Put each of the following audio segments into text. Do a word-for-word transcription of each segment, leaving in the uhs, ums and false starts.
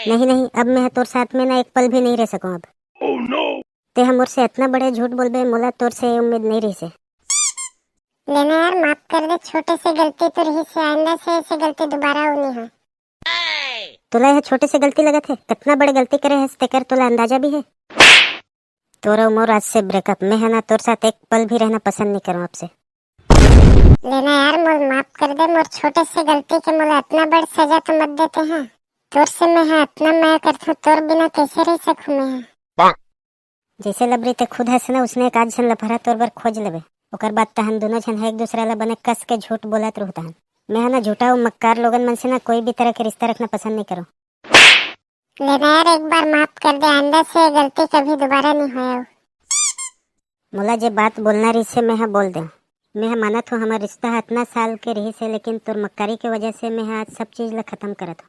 नहीं, नहीं, अब मैं तोर साथ में ना एक पल भी नहीं रह सकूं अब। तेहा मोर से इतना बड़े झूठ बोलबे, मोला तोर से ये उम्मीद नहीं रहिसे। लेना यार, माफ कर दे, छोटे से गलती तो रहिसे, आइंदा से ऐसे गलती दोबारा होनी है। तोला यह छोटे से गलती लगत है? कितना बड़े गलती करे है, तेकर तोला अंदाजा भी है? तोर अउ मोर आज से ब्रेकअप। मैं है ना तोर साथ एक पल भी रहना पसंद नहीं करूं अब से। लेना यार, मोर माफ कर दे, मोर छोटे से गलती के मोला इतना बड़ सजा तो मत देते हैं। तोर से मैं है इतना मया करथूं, तोर बिना कैसे रह सकूं मैं? जैसे लबरी ते खुद हस ना, उसने एक आध झन लफरा तोर बर खोज लेबे। ओकर बाद तहन दोनों झन है एक दूसरा ला बने कस के झूठ बोलत रहू तहन। मैं है ना झूठा अउ मक्कार लोगन मन से ना कोई भी तरह के रिश्ता रखना पसंद नहीं करूं। लेना यार, एक बार माफ कर दे, आइंदा से ये गलती कभी दोबारा नहीं होए। मोला जे बात बोलना रहिसे, मैं हा बोल देव। मैं हा मानत हूँ, हमर रिश्ता हा इतना साल के रहिसे, लेकिन तोर मक्कारी के वजह से मैं हा आज सब चीज ला खत्म करत हूँ।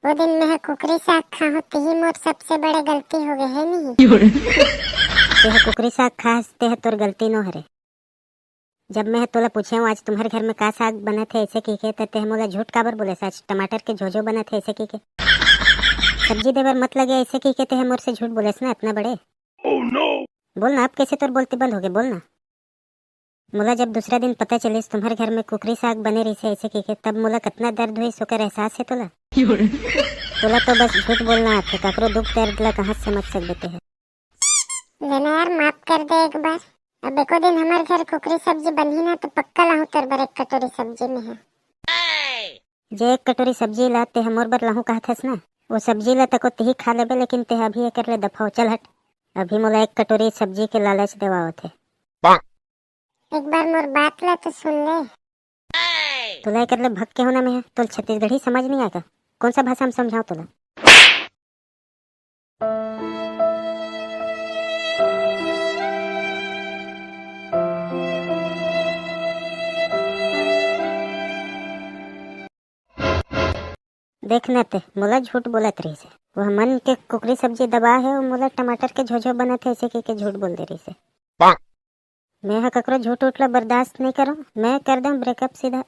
वो दिन मैं हा कुकरी साग खाहूँ, तिही मोर सबसे बड़े गलती हो गए है नहीं। तेहा कुकरी साग खाहस, तेहा तोर गलती नो हरे। जब मैं तोला पूछे हूँ, "आज तुम्हारे घर में का साग बनत है?" ऐसे कहिके, त तेह मोला झूठ काबर बोलेस, "आज टमाटर के झोझो बनत है," ऐसे कहिके। सब्जी देबर मत लगे, ऐसे कहिके तेह मोर से झूठ बोलेस ना इतना बड़े। बोल ना, अब कैसे तोर बोलती बंद हो गए, बोल ना। मोला जब दूसरा दिन पता चलिस, "तुम्हारे घर में कुकरी साग बने रहिसे," ऐसे कहिके, तब मोला कितना दर्द हुई, ओकर एहसास है तोला? तोला तो बस झूठ बोलना आथे, काकरो दुख दर्द ला कहाँ समझ सकबे तेह। लेना यार, माफ कर दे एक बार। अब एको दिन हमर घर कुकरी सब्जी बनही ना, तो पक्का लाहूं तोर बर एक कटोरी सब्जी में है। जे एक कटोरी सब्जी ला ते हमर बर लाहूं कहत हस ना, वो सब्जी ला तको तिही खा लेबे, लेकिन ते अभी एकर ले दफा हो, चल हट। अभी मोला एक कटोरी सब्जी के लालच देवावत है। एक बार मोर बात ला तो सुन ले। तोला एकर ले भग के होना में है, तोल छत्तीसगढ़ी समझ नहीं आएगा? कौन सा भाषा में समझाओ तोला? देख न ते, मोला झूठ बोलत रहिस हे। वह मन के कुकरी सब्जी दबा हे अउ मोला टमाटर के झोझो बनत हे, ऐसे कहिके झूठ बोल दे रहिस हे। मैं ह ककरो झूठ उठ ला बर्दाश्त नहीं करूं, मैं कर दूं ब्रेकअप सीधा।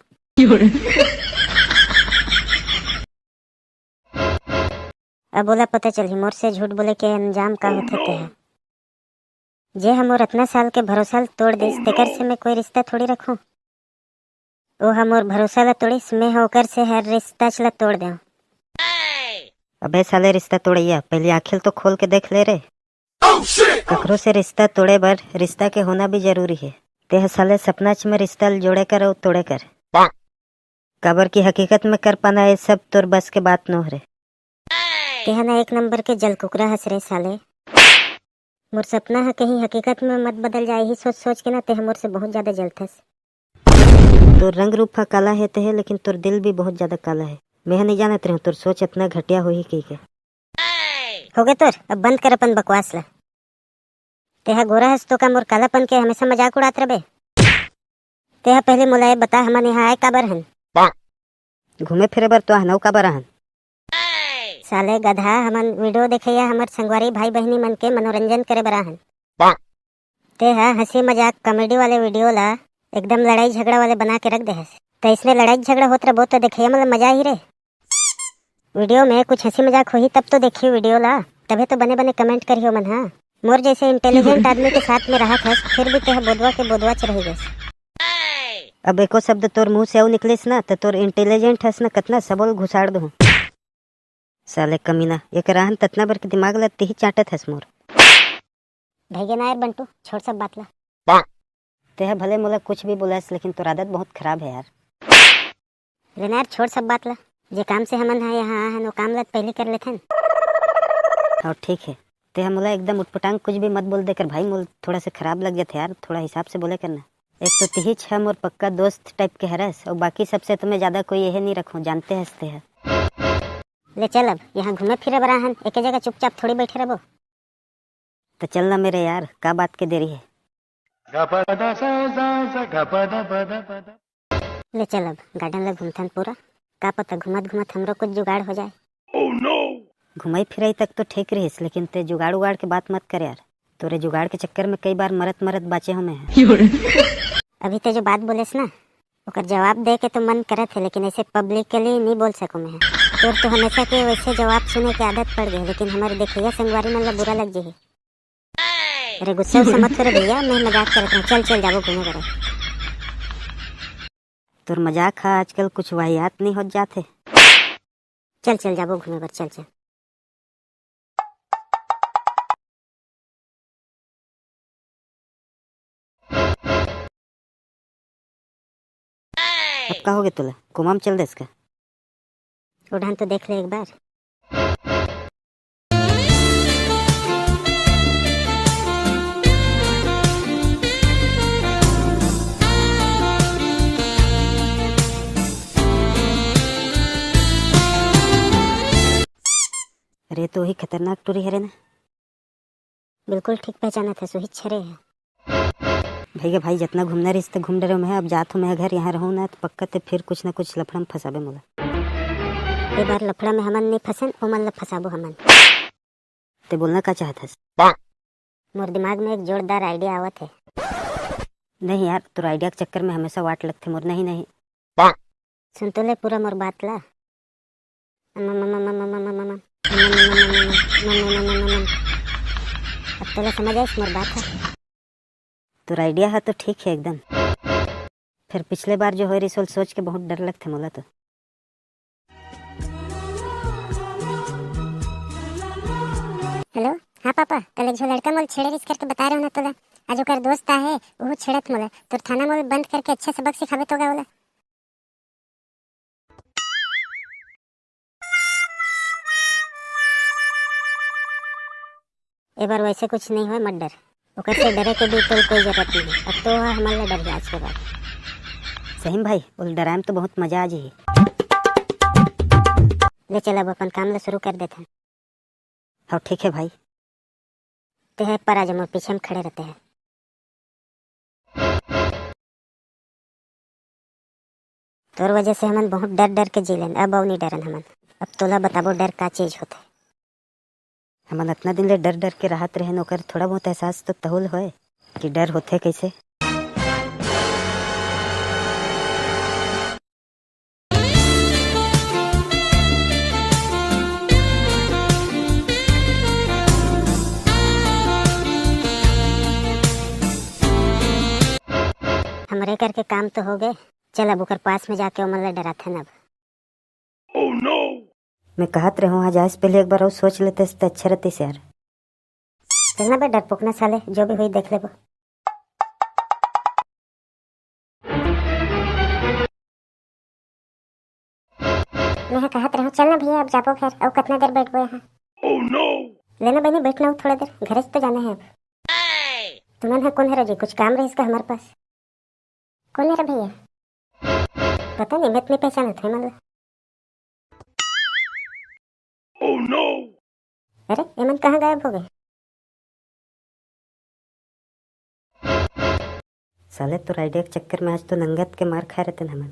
अब ओला पता चलही मोर से झूठ बोले के अंजाम का होथे तेहा। जे ह मोर अतना साल के भरोसा ल तोड़ दिस, तेकर से मैं कोई रिश्ता थोड़ी रखूं। ओ ह मोर भरोसा ल तोड़िस, मैं ह ओकर से हर रिश्ता ल तोड़ देव। अबे साले रिश्ता तोड़ैया, पहले आँखी ल तो खोल के देख ले रे। ककरो से रिश्ता तोड़े बर रिश्ता के होना भी जरूरी हे। तेह साले सपना च में रिश्ता ल जोड़े कर अउ तोड़े कर। काबर कि हकीकत में कर पाना ये सब तोर बस के बात नो हरे। तेह ना एक नंबर के जल कुकरा हस रे साले। मोर सपना ह कहीं हकीकत में मत बदल जाए, यही सोच सोच के ना तेह मोर से बहुत ज्यादा जलथस। तोर रंग रूप ह काला हे तेह, लेकिन तोर दिल भी बहुत ज्यादा काला हे। मैं ह नहीं जानत रहूं तोर सोच इतना घटिया होही कहिके। हो गए तोर, अब बंद कर अपन बकवास ला। तेहा गोरा हस तो का मोर कालापन के हमेशा मजाक उड़ात रबे? तेहा पहले मोला ये बता, हमन यहाँ आए काबर हन? घूमे फिरे बर तो आहन, अउ काबर आहन? साले गधा, हमन वीडियो देखे या हमर संगवारी भाई बहिनी मन के मनोरंजन करे बर आहन। तेहा हंसी मजाक कॉमेडी वाले वीडियो ला एकदम लड़ाई झगड़ा वाले बना के रख दे हस। त इसमें लड़ाई झगड़ा होत रबो तो देखे मतलब मजा ही रे। वीडियो में कुछ हंसी मजाक होही तब तो देखियो वीडियो ला, तभे तो बने बने कमेंट करियो मन हा। मोर जैसे इंटेलिजेंट आदमी के साथ में रहत हस, फिर भी तेह बोदवा के बोदवा च रह गस। अब एको शब्द तोर मुंह से अउ निकलिस ना, त तोर इंटेलिजेंट हस ना, कतना सबल घुसाड़ दूं। साले कमीना, एक राहन ततना बर के दिमाग ला तिही चाटत हस मोर। भैगे ना यार बंटू, छोड़ सब बात ला। तेह भले मोला कुछ भी बोलस, लेकिन तोर आदत बहुत खराब है यार। लेना यार, छोड़ सब बात ला। जे काम से हमन ह यहाँ आ हन, वो काम ला पहले कर लेथन। हाँ, ठीक है। तेह मोला एकदम उटपटांग कुछ भी मत बोल दे कर भाई, मोल थोड़ा से खराब लग जाथे यार, थोड़ा हिसाब से बोले करना। एक तो तिही छ मोर पक्का दोस्त टाइप के हरस, और बाकी सबसे तो मैं ज्यादा कोई यह नहीं रखूं, जानते हंसते हैं। ले चल, अब यहाँ घूमे फिरे बर आहन, एके जगह चुपचाप थोड़ी बैठे रहबो। तो चल ना मेरे यार, का बात के देरी है? ले चल अब गार्डन ला घूमथन पूरा, का पता घूमत घूमत हमरो कुछ जुगाड़ हो जाए। घुमाई फिराई तक तो ठीक रहिस, लेकिन ते जुगाड़ उगाड़ के बात मत कर यार। तोरे जुगाड़ के चक्कर में कई बार मरत मरत बाचे हो मैं। अभी ते जो बात बोलेस ना, ओकर जवाब दे के तो मन करत हे, लेकिन ऐसे पब्लिकली नहीं बोल सकूं मैं। तोर तो हमेशा के वैसे जवाब सुने के आदत पड़ गई, लेकिन हमारे देखिया संगवारी मन ला बुरा लग जाही। अरे गुस्सा उस्सा मत करो भैया, मैं मजाक करत हूँ। चल चल जाबो घूमे बर। तोर मजाक हा आजकल कुछ वाहियात नहीं होत जात हे। चल चल जाबो घूमे बर, चल चल। अब का होगे तोला? कोमा म चल देस का? उड़ान तो देख ले एक बार। अरे, तो वही खतरनाक टूरी हरे ना? बिल्कुल ठीक पहचानत हस, वही छरे हे। भैया भाई, जितना घूमना रिहिस त घूम डरेव मैं, अब जात हूँ मैं घर, यहाँ रहूँ ना त पक्का ते फिर कुछ ना कुछ लफड़ा में फंसाबे मोला। ए बार लफड़ा में हमन नहीं फंसन, ओमन ला फंसाबो हमन। ते बोलना का चाहत हस? मोर दिमाग में एक जोरदार आइडिया आवत हे। नहीं यार, तोर आइडिया के चक्कर में हमेशा वाट लगथे मोर। नहीं नहीं। सुन तो ले पूरा मोर बात ला। अब तोला समझ आइस मोर बात ह? तोर आइडिया ह तो ठीक हे एकदम। फिर पिछले बार जो होय रिहिस ओला सोच के बहुत डर लगथे मोला तो। हेलो, हाँ पापा, कल एक झो लड़का मोला छेड़े रिहिस करके बताय रहेंव ना तोला। आज ओकर दोस्त आहे, उहू छेड़त मोला। तोर थाना मोला बंद करके अच्छा सबक सिखाबे तो गा ओला। ए बार वैसे कुछ नहीं होय, मत डर। ओकर से डरे के भी तोला कोई जरूरत नहीं हे। अब तो ओह हमन ला डरही आज के बाद। सही में भाई, ओला डराय में तो बहुत मजा आ जाही। ले चल, अब अपन काम ला शुरू कर देथन। हाँ, ठीक हे भाई। ते हे पर आज मोर पीछे में खड़े रह ते हे। तोर वजह से हमन बहुत डर डर के जी लेन, अब अउ नहीं डरन हमन। अब तोला बताबो डर का चीज होथे। हमन अतना दिन ले डर डर के राहत रहेन, ओकर थोड़ा बहुत एहसास तो तहूल होय कि डर होथे कइसे। हमरे करके काम तो हो गए, चल अब ओकर पास में जाके ओमन ला डराथन अब। मैं कहत रहेंव, आज आए से पहले एक बार अउ सोच लेतेस त अच्छा रहतिस यार। चलना बे डरपोकना साले, जो भी होही देख लेबो। मैं कहत रहेंव, चल ना भैया, अब जाबो घर, अउ कतना देर बैठबो यहाँ? लेना बहिनी, बैठना हो थोड़ा देर, घरे से तो जाना है अब। तुमन ह कोन हरो जी, कुछ काम रहिस का हमारे पास? कोन हरे भैया? पता नहीं, मैं तो नहीं पहचानत हे मन ला। अरे, एमन कहाँ गायब हो गए? साले, तोर आइडिया के चक्कर में आज तो नंगत के मार खाए रहते हमन।